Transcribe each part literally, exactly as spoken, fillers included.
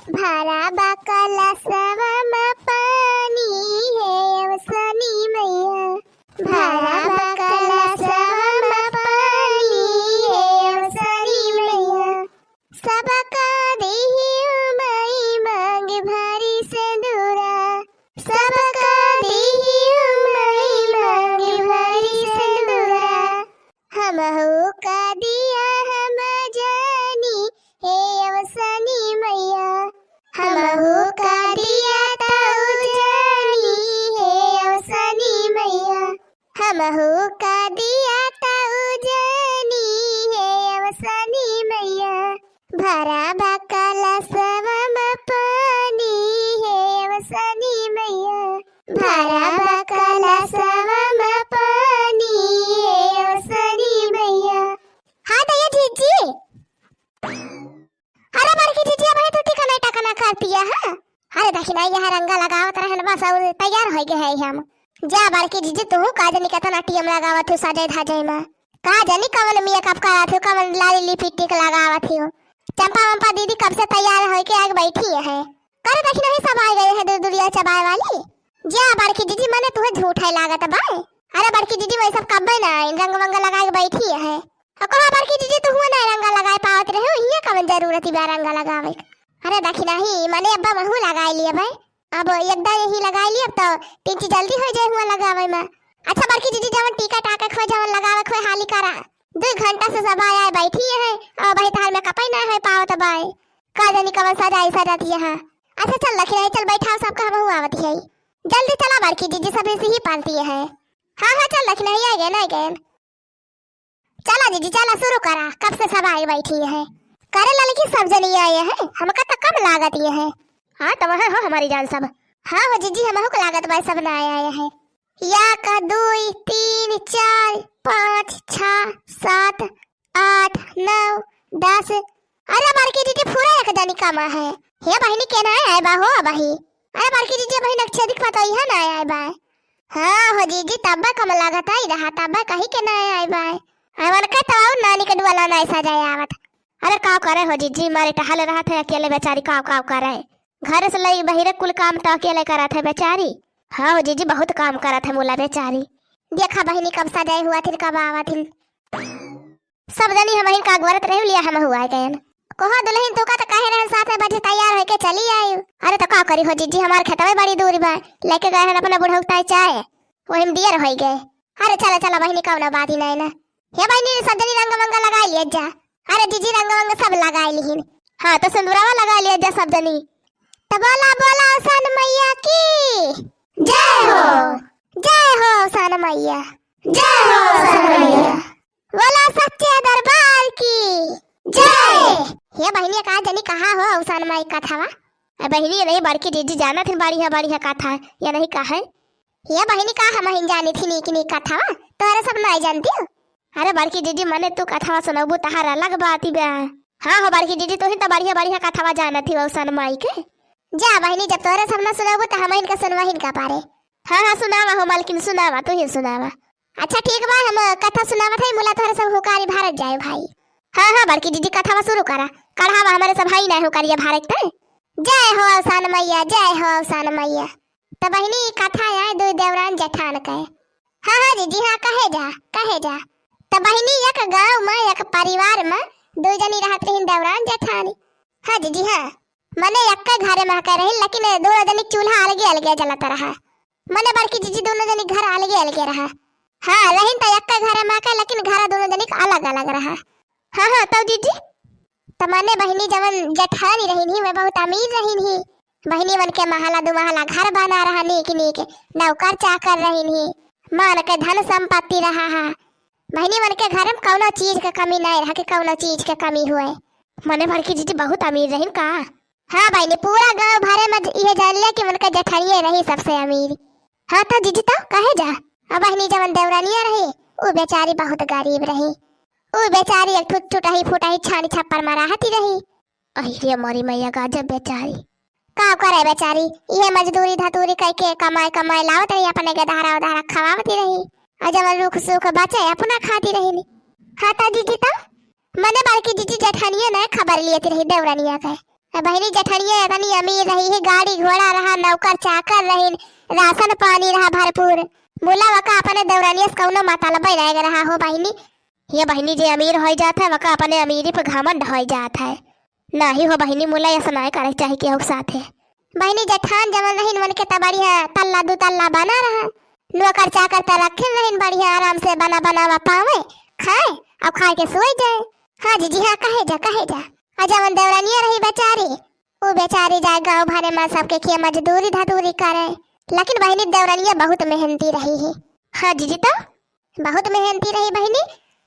भरा बा कलसवा म पानी हे अवसनी मैया, भरा बा कलसवा म पानी हे अवसनी मैया। सबका देहियो माई मांग भारी सेंदूरा, सबका देहियो माई मांग भारी सेंदूरा। हमहू का दिया हम जानी हे अवसनी मैया, हमहू का दिया तऊ जानी हे अवसनी मैया, हमहू का दिया तऊ जानी हे अवसनी मैया। भरा बा कलसवा म पानी हे अवसनी मैया, भरा बा कलसवा म पानी हे अवसनी मैया। हाँ दैया झिझी। अरे बड़की झिझी, अबहीं तू टिकना टकना करतिया, हाँ? अरे देखी ना, यहाँ रंगा लगावत रहन बस और तैयार होइ गए हैं हम। जा बड़की झिझी, तू का जनी केतना टीम लगावत हूँ सजे धजे में। का जनी कवन मेकअप करत हूँ, कवन लाली लिपस्टिक लगावत हूँ। चंपा वंपा दीदी कब से तैयार होइके आके बैठी है। करे देखी नहीं सब आ गए हैं दूर दूरिया चबाए वाली। जा बड़की झिझी, मने तुहे झूठ है लागत बा। अरे बड़की झिझी, वही सब कब्बे ना आइन, रंग वंग लगाए के बैठी है। और कहा बड़की झिझी, तू हुआ ना रंगा लगाए पावत रहे हो, हियाँ कवन जरूरत बा रंगा लगावे के? अरे देखी नहीं, मने अब्बा महू लगाए लिए भाई। अब एकदम यही लगाए लिए, अब तो तीन चीज जल्दी हो जाए हुआ लगावे में। अच्छा बड़की झिझी, जवन टीका टाका खोए, जवन लगावे खोए, हाली करा। दो घंटा से सब आए आए बैठी है, और वही तार में कपई ना है पावत बाए। का जानी कवन सजाई सजाती है। अच्छा चल लखी रही, चल बैठाओ सबका, हम आवत है। जल्दी चला बड़की झिझी, सब इसे ही पालती है। हाँ हाँ चल लखी रही, आ गए ना गए। चला झिझी चला, शुरू करा, कब से सब आए बैठी है। करे ललकी सब जनी आए हैं, हमका तो कम लागत ये है। हाँ तो वहाँ हो हमारी जान सब। हाँ हो झिझी, हमहू को लागत बा सब ना आए आए हैं। या का दुई, तीन, चार, पाँच, छः, सात, आठ, नौ, दस। अरे बड़की झिझी पूरा एक जनी कमा है। हे बहिनी के ना आए बा हो बही। अरे बड़की झिझी बहिन अक्षय दिख पता ही है ना आए बा। हाँ हो झिझी, तब्बे कम लागत आई रहा, तब्बे कहीं के ना आए बा। अवन के तो और नानी के डुअला ना सजाए आवत। अरे का करे हो झिझी, मारे टहल रहत है अकेले बेचारी, काव काव करे। घर से लई बहिरे कुल काम तो अकेले करत है बेचारी। हाँ हो झिझी, बहुत काम करत है मुला बेचारी। देखा बहिनी कब सजाए हुआ थिन, कब आवा थिन। सब जनी हमहिन का गोरत रहे लिया हम हुआ गयन। कहो दुल्हन तू का तो कहे रहन साथ में बजे तैयार होके चली आई। अरे तो का करी हो झिझी, हमार खेतवे बड़ी दूर बा, लेके गए हैं अपना बुढ़ऊ ताई चाय, वही में दियर होई गए। अरे चला चला बहिनी, कौनो बात ही नहीं ना। हे बहिनी, सब जनी रंग वंग लगाई लिए जा। अरे झिझी, रंग वंग सब लगाई लिहिन। हाँ, तो सिंदूरावा लगाई लिए जा सब जनी। तो बोला, बोला अवसान मैया की जय हो, जय हो अवसान मैया, जय हो अवसान मैया, बोला सच्चे दरबार की जय। हे बहिनी, का जनी कहा हो अवसान माई कथावा? ए बहिनी, ये नहीं बड़की झिझी जानत हिन, बढ़िया बढ़िया कथा, ये नहीं कहा है। ये बहिनी का हमहिन जानी थी नीक नीक कथावा, तोहरे सब नाई जानती हो। अरे बड़की झिझी, मने तू कथावा सुनबू तहार अलग बात ही बा। हाँ हो बड़की झिझी, तू ही तो बढ़िया बढ़िया कथावा जानत ही अवसान माई के। जा बहिनी, जब तोहरे सब ना सुनबू तो हमहिन का सुनवाहिन का पारे। हाँ हाँ सुनावा हो मालकिन, सुनावा, तू ही सुनावा। अच्छा ठीक बा, हम कथा सुनावत है, मुला तोहरे सब हुकारी भारत जाए भाई। हाँ हाँ बड़की झिझी, कथावा शुरू करा, कढ़ावा हमारे सब भाई ना हुकारिया भारत ते। जय हो अवसान मैया, जय हो अवसान मैया। त बहिनी, ई कथा है दुई देवरान जेठान के। हाँ, हाँ, झिझी, हाँ, कहे जा, कहे जा। त बहिनी, एक गाँव में, एक परिवार में दुई जनी रहत रहिन देवरान जेठानी। हाँ, झिझी, हाँ। मने एक्के घरे में के रहिन, लेकिन दोनों जनी चूल्हा अलगे, अलगे जलत रहा। मने बड़की झिझी दोनों जनी घर अलगे, अलगे रहा। हाँ, रहिन त एक्के घरे में के, लेकिन घर दोनों जनी के अलग, अलग रहा। हाँ, हाँ, तब झिझी? त मने बहिनी जवन जेठानी रहिन ही, वे बहुत अमीर रहिन ही। बहिनी मन के महला दू महला घर बना रहा नीक नीक, नौकर चाकर रहिन ही, मन के धन संपत्ति रहा हा। बहिनी मन के घर में कौनो चीज के कमी नहीं रहा कि कौनो चीज के कमी हुए। मने बड़की झिझी बहुत अमीर रहिन का? हाँ बहिनी, पूरा गांव भरे में इहे जान लिया कि उनके जेठनिये रही सबसे अमीर। हाँ तो झिझी तो कहे जा, अब बहिनी जवन देवरानिया रही, उ बेचारी बहुत गरीब रही। उ बेचारी एक ठुट टुटही फुटही छानी छप्पर में रहती रही। अहि रे मोरी मैया, गजब बेचारी। का करे बेचारी, इहे मजदूरी धतूरी कइके कमाए कमाए लावत रही, अपने के दहरा उधारा खवावती रही, और जवन रुख सुख बचे अपना खाती रही। हाँ ता जीजी, ता मने बड़की जीजी जेठानिया ने खबर लियत रही देवरानिया के। ए बहिनी, जेठनिया एतनी अमीर रही ही, गाड़ी घोड़ा रहा, नौकर चाकर रहिन, राशन पानी रहा भरपूर। मुला वका अपने देवरानिया से कौनो मतलबे नाय रहा हो बहिनी। ये बहिनी, जे अमीर होइ जात है, वका अपने अमीरी पे घमंड होइ जात है। नाही हो बहिनी, मुला ऐसा नाय करे चाही केहू के साथे। बहिनी, जेठान जवन रहिन, उनके त बढ़िया तल्ला दू तल्ला बना रहा। नौकर चाकर त रखे रहिन, बढ़िया आराम से बना बनावा पावे, खाए, अब खाए के सोए जाए। हाँ जीजी, हाँ, कहे जा, कहे जा। आ जवन देवरानिया रही बेचारी, उ बेचारी जाए गाँव भरे में सबके किया मजदूरी धतूरी करे। लेकिन बहिनी, देवरानिया बहुत मेहनती रही ही। हाँ जीजी, तो बहुत मेहनती रही बहिनी,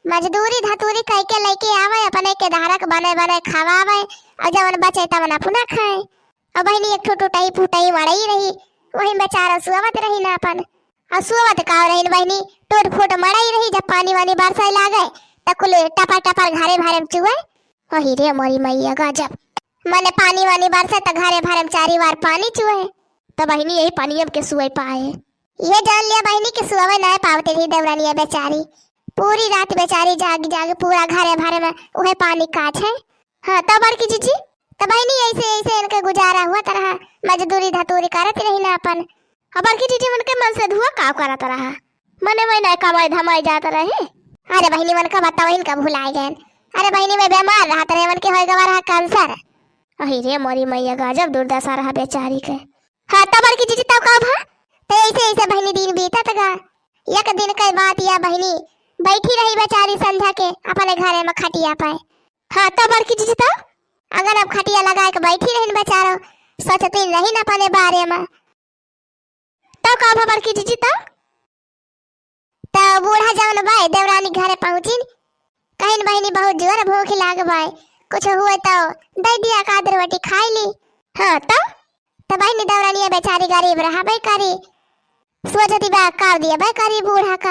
मजदूरी धतूरी कइके लइके आवे, अपने के धारक बने बने खवावे, और जवन बचे तवन अपना खाए। और बहिनी, एक ठो टूटही फूटही मड़ई रही, वही में बेचारा सुअवत रही ना अपन। और सुअवत का रही बहिनी, टूट फूट मड़ई रही, जब पानी वानी बरसे लागे, त कुल टपर टपर घरे भरे में चुए। वही रे मोरी मैया गजब, मने पानी वानी बरसे त घरे भरे में चारी वार पानी चुए। त बहिनी, यही पानी अब के सुए पाए। ये जान लिया बहिनी कि सुअवे नाय पावत रही देवरानिया बेचारी। पूरी रात बेचारी जाग जाग पूरा घरे भरे में उहे पानी काछे। हाँ, तो बड़की जीजी, तो बहिनी ऐसे ऐसे इनके गुजारा हुआ तरह मजदूरी धतूरी करत रही ना अपन। अब बड़की जीजी उनके मन से धुआ का करत रहा? मने मैं नाय कमाई धमाई जात रहे। अरे बहिनी, उनका बताओ, इनका भुलाए गए। अरे बहिनी, मैं बीमार रहत रहे, उनके होए गवा रहा कैंसर। अही रे मोरी मैया, गजब दुर्दशा रहा बेचारी के। हाँ, तो बड़की जीजी, तब का भा? तो ऐसे ऐसे बहिनी दिन बीतत गा। एक दिन के बात या बहिनी, बैठी रही बेचारी संध्या के अपने घरे में खटिया पे। हाँ, तो बड़की जीजी, तो अगर अब खटिया लगाए के बैठी रहिन बेचारो, सोचती रहिन अपने बारे में। तो का भा बड़की जीजी, तो? त बूढ़ा जवन बाय देवरानी घरे पहुँचिन, कहिन, "बहिनी, बहुत जोर भूख लाग बाय, कुछ हुए तो दे दिया, का दो रोटी खाई ली।" हाँ, तो? त बहिनी, देवरानिया बेचारी गरीब रहबे करी, सोचती बा, "का दिया बे करी बूढ़ा का,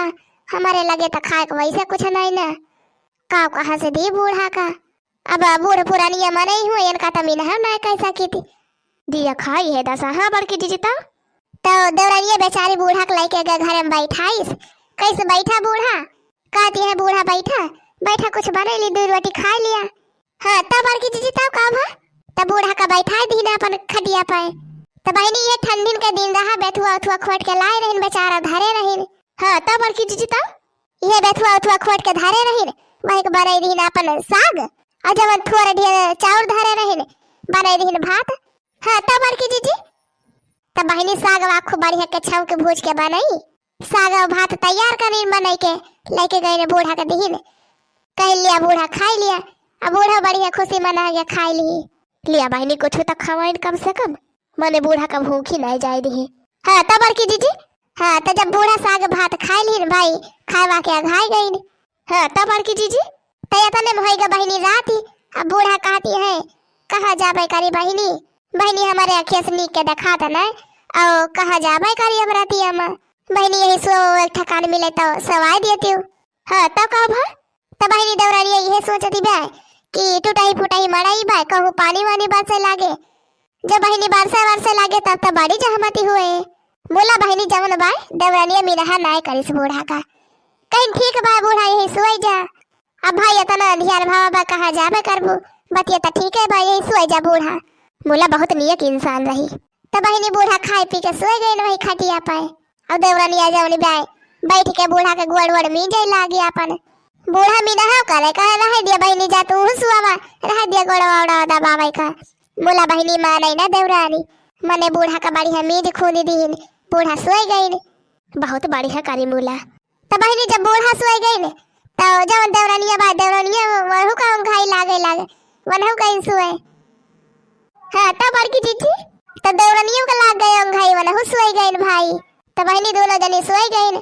हमारे लगे तो खाए के वैसे कुछ नहीं ना, का कहाँ से दी बूढ़ा का?" अब बूढ़ पुरानिया मनई हुए, इनका त मिनहव ना कह सकी थी। दिया खाई है दशा, हाँ बड़की जीजी, तो? तो देवरानिया बेचारी बूढ़ा के लेके गए घरे में बैठाइस। कैसे बैठा बूढ़ा? कहती है, "बूढ़ा बैठा, बैठा कुछ बने ली, दो रोटी खाई लिया।" हाँ, तब बड़की जीजी, तब का भा? तब बूढ़ा का बैठाए दीन अपन खटिया पे। तब बहिनी, ये ठंडिन के दिन रहा, बेथुआ उथुआ खोट के लाए रहिन, बेचारा धरे रहिन। हाँ, तब बड़की जीजी, तब? ये बेथुआ उथुआ खोट के धरे रहिन, वही के बनाई दीन अपन साग, और जवन थोड़े ढेर चाउर धरे रहिन, बनाई दीन भात। हाँ, तब बड़की जीजी, तब बहिनी साग वा खूब बढ़िया के छौंक के भूज के बनाई, साग और भात तैयार करीन बनाई के, लेके गईन बूढ़ा के दीन, कह लिया बूढ़ा खाई लिया। अब बूढ़ा बढ़िया खुशी मना के खाई ली। लिया बहिनी, कुछ तो खवाइन कम से कम, मने बूढ़ा का भूखी नहीं जाए दी। हाँ, तब बड़की जीजी, हाँ, तो जब बूढ़ा साग भात खाए लीन भाई, खाए वा के अघाई गईन। हाँ, तब बड़की जीजी, तो इतने में होई गा बहिनी राती। अब बूढ़ा कहती है, "कहाँ जाबे करी बहिनी, बहिनी हमारे अखिया से नीक के देखात नहीं, और कहाँ जाबे करी अब राती हम, बहिनी यही सो एक ठिकान मिले तो सवाई देती हूँ।" हाँ, तब का भा? तब बहिनी देवरानी यही सोचती बा कि टूटही फूटही मड़ई बा, कहूँ पानी वानी बरसे लागे, जब बहिनी बरसे बरसे लागे तब तो बड़ी जहमती हुए। बोला बहिनी जवन बा, देवरानिया मिनहा नाय करिस बूढ़ा का। कहिन, "ठीक बा बूढ़ा, यही सोई जा। अब भाई इतना अंधियार भावा बा, कहाँ जाबे करबू? बतिया तो ठीक है बा, यही सोई जा बूढ़ा।" बोला बहुत नियक इंसान रही। तब बहिनी बूढ़ा खाए पी के सोए गईन वही खटिया पे। और देवरानिया जवन बा, बैठ के बूढ़ा के गोड़ वोड़ मीजे लागी अपन। बूढ़ा मिनहा करे, कहे, "रहे दिया बहिनी जा, तू सुआवा, रहे दिया गोड़वा ओड़वा दबावे का।" मुला बहिनी माने ना देवरानी, मने बूढ़ा का बढ़िया मीज खूनी दीन, बूढ़ा सोए गईन। बहुत बढ़िया करी मुला। तब बहिनी जब बूढ़ा सोए गईन, तो जवन देवरानिया बा, देवरानिया वहू का ओंघाई लागे लागे, वनहू कहीं सोए। हाँ, तब बड़की जीजी, तो देवरानियों का लाग गए ओंघाई, वनहू सोए गईन भाई। तो बहिनी दोनों जनी सोए गईन,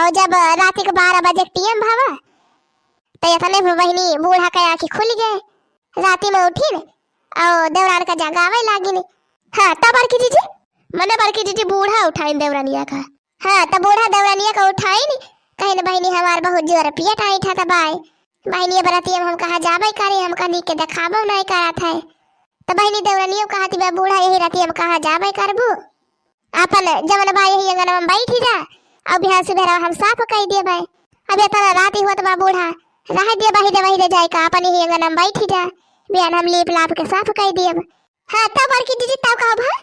और जब रात के बारह बजे टीएम भावा, तो इतने में बहिनी बूढ़ा का आँखी खुल गए। राती में उठिन और देवरान का जगावे लागिन। हाँ, तब बड़की जीजी, मने बड़की जीजी बूढ़ा उठाइन देवरानिया का। हाँ, तब बूढ़ा देवरानिया का उठाइन, कहिन, "बहिनी हमार बहुत जोर पिया टाइट है तबाय। बहिनी अब रतिया में हम कहाँ जाबे करी, हम कहीं के देखाबो नहीं करत है।" तब बहिनी देवरानिया कहती बा, "बूढ़ा यही रतिया में कहाँ जाबे करबू?" आपन जवन बा यही अंगनवा में बैठी जा, अब बिहान सुबेरा हम साफ कई देबे। अब इतना रात ही होत बा बूढ़ा, रह दे बहिरे बहिरे जाए का, आपन यही अंगनवा में बैठी जा, बिहान हम लीप लाप के साफ कई देब। हाँ, तब बड़की जीजी तब का भा?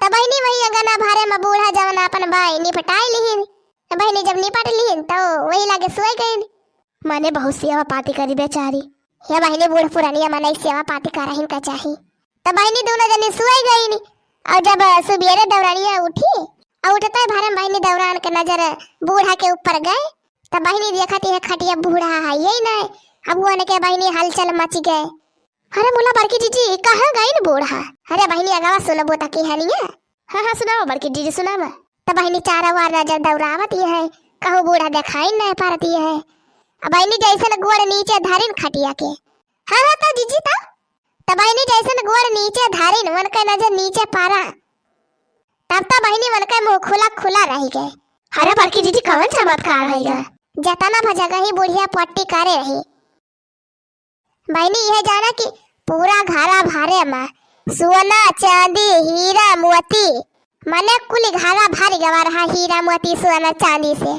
तब बहिनी वही अंगना भरे मा बूढ़ा जवन आपन बाय निपटाई लिहिन। तब बहिनी जब निपट लिहिन तो वही लागे सोए गइन। मने बहुत सेवा पाती करी बेचारी। हे बहिनी बूढ़ पुरानिया मनई सेवा पाती करहिन का चाही। तब बहिनी दोनों जनी सोए गइन। और जब सुबेरे दौरानिया उठी और उठते भरे मा बहिनी दौरान के नजर बूढ़ा के ऊपर गए। तब बहिनी देखत यह खटिया बूढ़ा है यही नहीं। अब वो के बहिनी हलचल मच गए। अरे मोला बड़की जीजी, कहाँ गइन बूढ़ा? अरे बहिनी, अगवा सुनबो त की हनिया। हाँ, हाँ, सुनावा बड़की जीजी, सुनावा। त बहिनी चारों ओर नजर दौड़ावत ही है, कहूँ बूढ़ा देखाई नहीं पारत ही है। अब बहिनी जैसन गोड़ नीचे धरिन खटिया के। हाँ, हाँ, त जीजी त? त बहिनी जैसन गोड़ नीचे धरिन, उनके नजर नीचे पारा। तब त बहिनी उनके मुँह खुला खुला रह गए। अरे बड़की जीजी, कौन चमत्कार है गा? जतना भा जगह ही बुढ़िया पट्टी करे रही। बहिनी, यह जाना कि पूरा घरा भरे मा सोना, चांदी, हीरा, मोती, मने कुल घरा भर गवा रहा हीरा, मोती, सोना, चांदी से।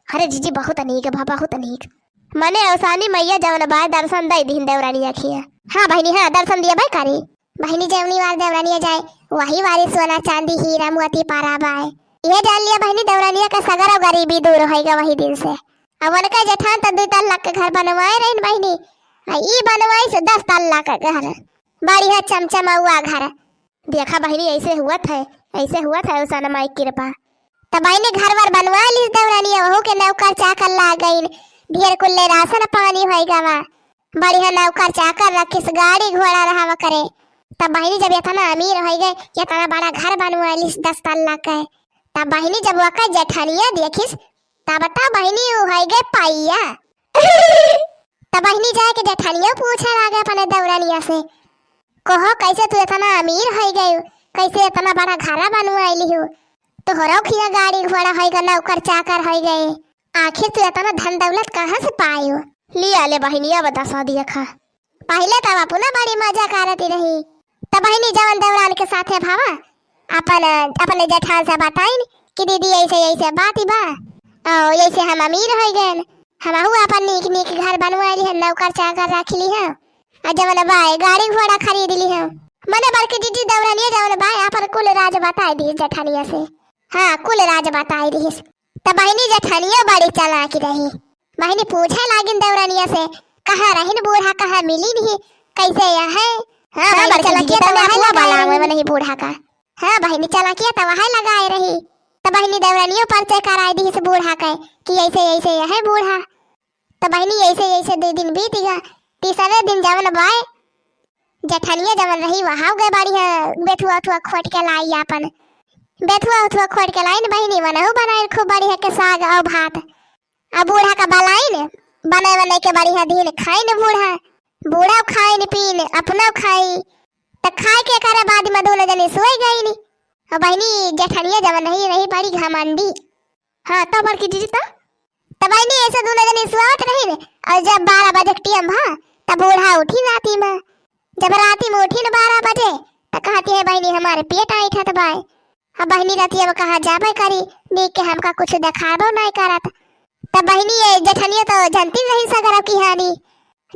अरे जीजी, बहुत नीक भा, बहुत नीक। मने औसानी मैया जवन बाय दर्शन दे दिहिन देवरानिया खिया। हाँ बहिनी, हाँ, दर्शन दिया बाय करी। बहिनी जवनी वार देवरानिया जाए, वही वारी सोना, चांदी, हीरा, मोती पारा बाय। यह जान लिया बहिनी, देवरानिया का सगरो गरीबी दूर होइगा वही दिन से। अब उनका जेठान त दुई तल्ला के घर बनवाए रहिन बहिनी, आ ई बनवाइस दस तल्ला के घर, बढ़िया चमचमौआ घर। देखा बहिनी, ऐसे हुआ था, ऐसे हुआ था औसाना माई कृपा। त बहिनी घर वर बनवा लिस देवरानिया, वहू के नौकर चाकर लाग गइन, ढेर कुल्ले राशन पानी होइगा वा, बढ़िया नौकर चाकर रखिस, गाड़ी घोड़ा रहा वकरे। त बहिनी जब इतना अमीर होइ गए, इतना बड़ा घर बनवा लिस दस तल्ला के, त बहिनी जब वकर जेठनिया देखिस, तब त बहिनी उ होइ गए पाइया। त बहिनी जाए के जेठनिया पूछे लागे अपने देवरानिया से, कहो कैसे तू इतना अमीर होइ गए, कैसे इतना बड़ा घरा बनवाई लिहू, तोहरो खिया गाड़ी घोड़ा होइ गए, नौकर चाकर होइ गए, आखिर तू इतना धन दौलत कहाँ से पायो? लिया ले बहिनी, अब दसा दिया खा। पहिले तब अपना बड़ी मजा करती रही। तब बहिनी जवन देवरान के साथे भावा अपन, अपने जेठान से बताइन कि दीदी ऐसे ऐसे बात बा, और ऐसे हम अमीर होइ गए, हमहू अपन नीक नीक घर बनवा ली है, नौकर चाकर रख ली है, और जवन बाय गाड़ी घोड़ा खरीद ली है। मने बड़की जीजी देवरानिया जवन बाय अपन कुल राज बताई दी जेठानिया से। हाँ, कुल राज बताई दी। त बहिनी जेठानिया बड़ी चालाक रही। बहिनी पूछे लागिन देवरानिया से, "कहाँ रहिन बूढ़ा, कहाँ मिलिन ही, कैसे यह है?" हाँ, हाँ, बहिनी बड़की चालाकिया जीजी, त तब वहाँ आपको लगाए बलावे रही। नहीं बूढ़ा का। हाँ, बहिनी चालाकिया त वहाँ लगाए रही। त बहिनी देवरानियों परिचय कराए दी से बूढ़ा के कि ऐसे ऐसे यह है बूढ़ा। त बहिनी ऐसे ऐसे दो दिन बीत गया। तीसरे दिन जवन बाय जेठनिया जवन रही वहाँ गए बाड़ी है, बेथुआ उथुआ खोट के लाई आपन। बेथुआ उथुआ खोट के लाइन बहिनी, वनहु बनाइन खूब बढ़िया के साग और भात। अब बूढ़ा का बलाइन, बने बने के बढ़िया दिन खाइन बूढ़ा। बूढ़ा खाइन पीन, अपना खाई। त खाए के करे बाद में दोनों जने सोए गईन। और बहिनी जेठनिया जवन रही, रही बड़ी घमंडी। हाँ, तो बड़की जीजी त? त बहिनी ऐसे दोनों जने सुआवत रहिन, और जब बारह बजे के टीम भा, तब बूढ़ा उठिन राती में। जब राती में उठिन बारह बजे, त कहती है, "बहिनी, हमारे पेट ऐंठत बाय।" अब बहिनी रतिया में कहाँ जाबे करी, नीक के हमका कुछ देखाबो नहीं करत। तब बहिनी ये जेठनिया तो जनती नहीं सगरा की हानि।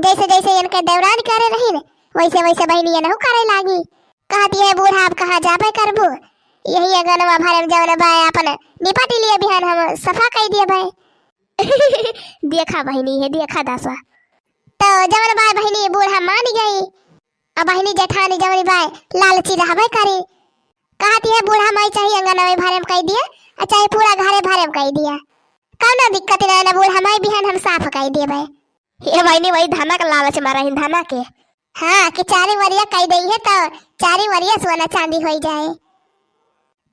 जैसे जैसे इनके देवरान करे रहिन, वैसे वैसे बहिनी इनहु करे लागी। कहती है, "बूढ़ा, अब कहाँ जाबे करबू? यही अगनवा भरे में जवन बा, अपन निपट लिए, बिहान हम सफा कई दिए भाई।" देखा बहिनी है, देखा दासा। तो जवन बा बहिनी, बूढ़ा मान गई। अब बहिनी जेठानी जवन बा, लालची रहबे करी। कहती है, "बूढ़ा माई चाहे अंगनवा भरे में कई दिया, और चाहे पूरा घरे भरे में कई दिया, कौनो दिक्कत नहीं ना, बूढ़ा माई बिहान हम साफ कई दिए भाई।" ये बहिनी वही धना के लालच में रहिन, धना के। हाँ, कि चारी वरिया कई देई है तो चारी वरिया सोना चांदी होई जाए।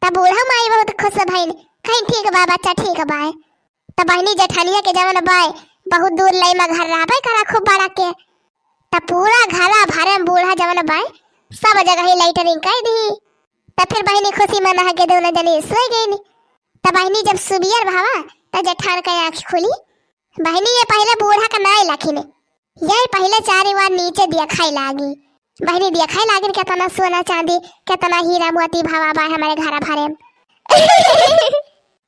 तब बूढ़ा माई बहुत खुश भइन, कहीं, "ठीक बा बच्चा, ठीक बा।" तब बहिनी जेठनिया के जवन बाय बहुत दूर लई में घर रहबे करा खूब बड़ा के। तब पूरा घरा भरे में बूढ़ा जवन बाय सब जगह ही लेटरिन कई दी। तब फिर बहिनी खुशी में नहा के दोनों जनी सोई गईन। तब बहिनी जब सुबियर भावा तब जेठान के आँख खुली। बहिनी ये पहिले बूढ़ा का नाई लखिन, ये पहिले चारी वार नीचे दिया खाई लागी। बहिनी दिया खाई लागिन, "केतना सोना चांदी, केतना हीरा मोती भावा बा हमारे घरा भरे में।"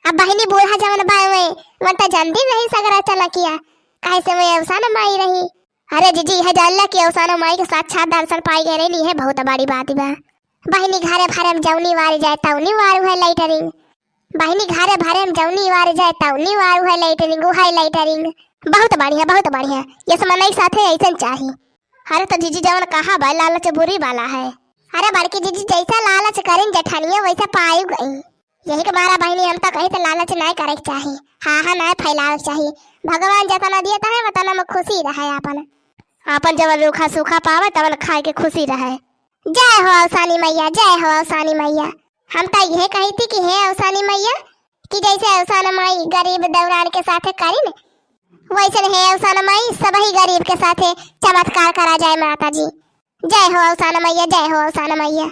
अब बहिनी बूढ़ा जवन बा वे, वन त जल्दी नहीं सगरा चला किया, काहे से वे अवसान माई रही। अरे जीजी, यह जानला कि अवसान माई के साक्षात दर्शन पाई गए रही, यह बहुत बड़ी बात बा। बहिनी घरे भरे में जौनी वार जाए तौनी वार है लेटरिंग। बहिनी घरे भरे में जौनी वार जाए तौनी वार है लेटरिंग, उहै लेटरिंग। बहुत बढ़िया, बहुत बढ़िया। ये समनई साथे ऐसन चाही। अरे तो जीजी जवन कहा बा, लालच बुरी बाला है। अरे बड़की जीजी, जैसा लालच करिन जेठानिया वैसा पायु गई। यही के मारा बहिनी हम तो कही तो लालच नाय करे के चाही। हाँ हाँ, नाय फैलावे के चाही। भगवान जतना दिए तहे वतना में खुशी रहे आपन। आपन जवन रूखा सूखा पावे तवन खाए के खुशी रहे। जय हो अवसानी मैया, जय हो अवसानी मैया। हम तो यह कही थी कि हे अवसानी मैया, कि जैसे अवसान माई गरीब दौरान के साथे करिन, वैसन हे अवसान माई सबही गरीब के साथे चमत्कार करा जाए माता जी। जय हो अवसान मैया, जय हो अवसान मैया।